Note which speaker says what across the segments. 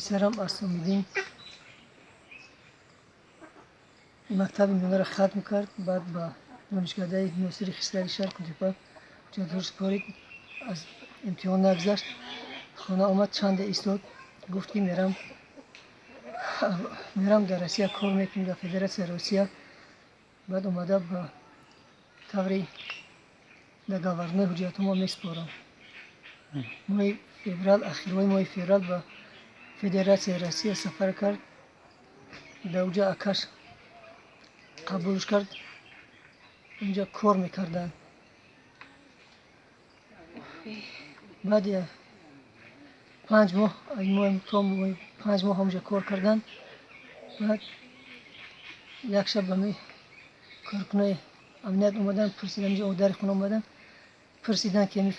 Speaker 1: Писарам Асомиддин мактаби миёнаро хатм кард, баъд ба донишкадаи Носири Хисрави шаҳр Кутипа ҳуҷҷатҳоро супорид, аз имтиҳон нагузашт. Хона омад, чанде истод, гуфт ки мерам дар Россия кор мекунем, дар Федератсияи Россия. Баъд омада ба таври договорной ҳуҷҷатҳо мо месупорам. Моҳи феврал, ахирҳои моҳи феврал ба Федератсияи Россия сафар кард. Дар уҷа акаш қабулш кард, унҷа кор мекарданд. Баъди 5 моҳ, то моҳи 5 моҳ ҳамҷа кор карданд. Баъд як шаб ба коркунои амният омаданд, пурсиданд, инҷа дари хона омаданд, пурсиданд ки ами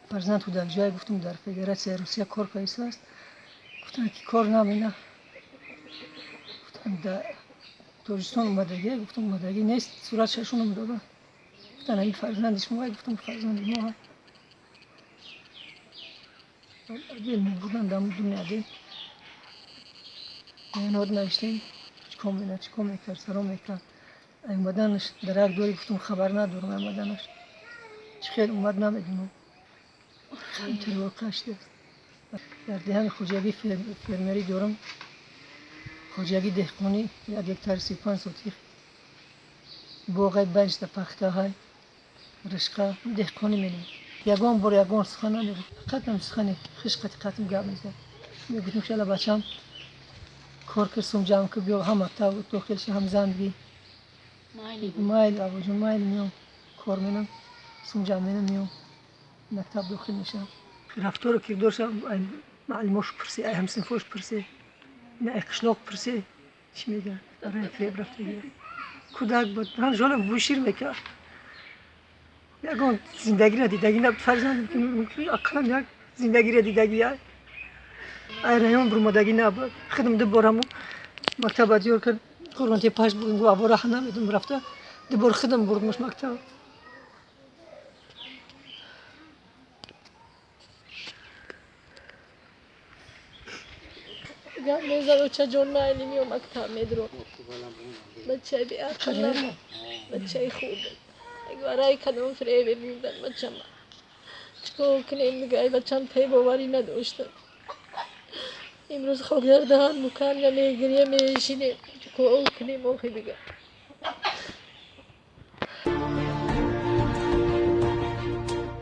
Speaker 1: фарзанд ту дар ҷое? Гуфтум, дар Федератсияи Русия кор кардааст. Гуфтанд ки кор намена. Гуфтанд, дар Тоҷикистон омадагӣ? Гуфтум, омадагӣ нест, суратшашонам доданд. Гуфтанд, ами фарзанди шумо? Гуфтум, фарзанди мо. Адил мебурданд, дар дуни адил баёнот навиштем. Чикор мекард, чикор мекард, саро мекард. Омаданаш дар як дори, гуфтум, хабар надорам омаданаш. Чӣ хел омад, намедонам. Ҳамтар воқеа шудааст. Дар деҳани хоҷагии фермерӣ дорам. Хоҷагии деҳқонӣ 1 гектар 35 сотих боғай, байнашта пахтаҳай, ришқа, деҳқонӣ менем. Ягон бор ягон сухан намегуфт, фақат ҳам сухани хиш қатим гап мезад. Мегуфтем, шала бачам кор кир, сум ҷамъ кир, биё, ҳам мактаб дохил ша, ҳам зан бигӣ. Майл, абоҷон, майл, меом, кор менам, сум ҷамъ менам, меом, мактаб дохил мешавам. Рафтору кирдорша маълимош пурсӣ, ай ҳамсинфош пурсӣ, ай қишлоқ пурсӣ, чӣ мегӯяд? Барои фиреб рафтагӣ. Кӯдак буд, ҳанӯз бӯйшир мекард. Ягон зиндагиро дидагӣ набуд фарзанд, ақаллан як зиндагиро дидагӣ, ай район бурмадагӣ набуд. Худам ду бор ҳамун мактаба диёр кард, Қурғонтепаш будем, гуфт, аввора намедум, рафта ду бор худам бурдмаш мактаб.
Speaker 2: Гап мезад, очаҷон, майли, меом, мактаб медурам. Бачаи беақл набуд, бачаи хуб. Барои кадом фиребе бурдан бачама? Чикор кунем дига, ай бачам боварӣ надоштам. Имрӯз хок дар даҳан мукарда мегирия, мешинем. Чикор кунем охи дига?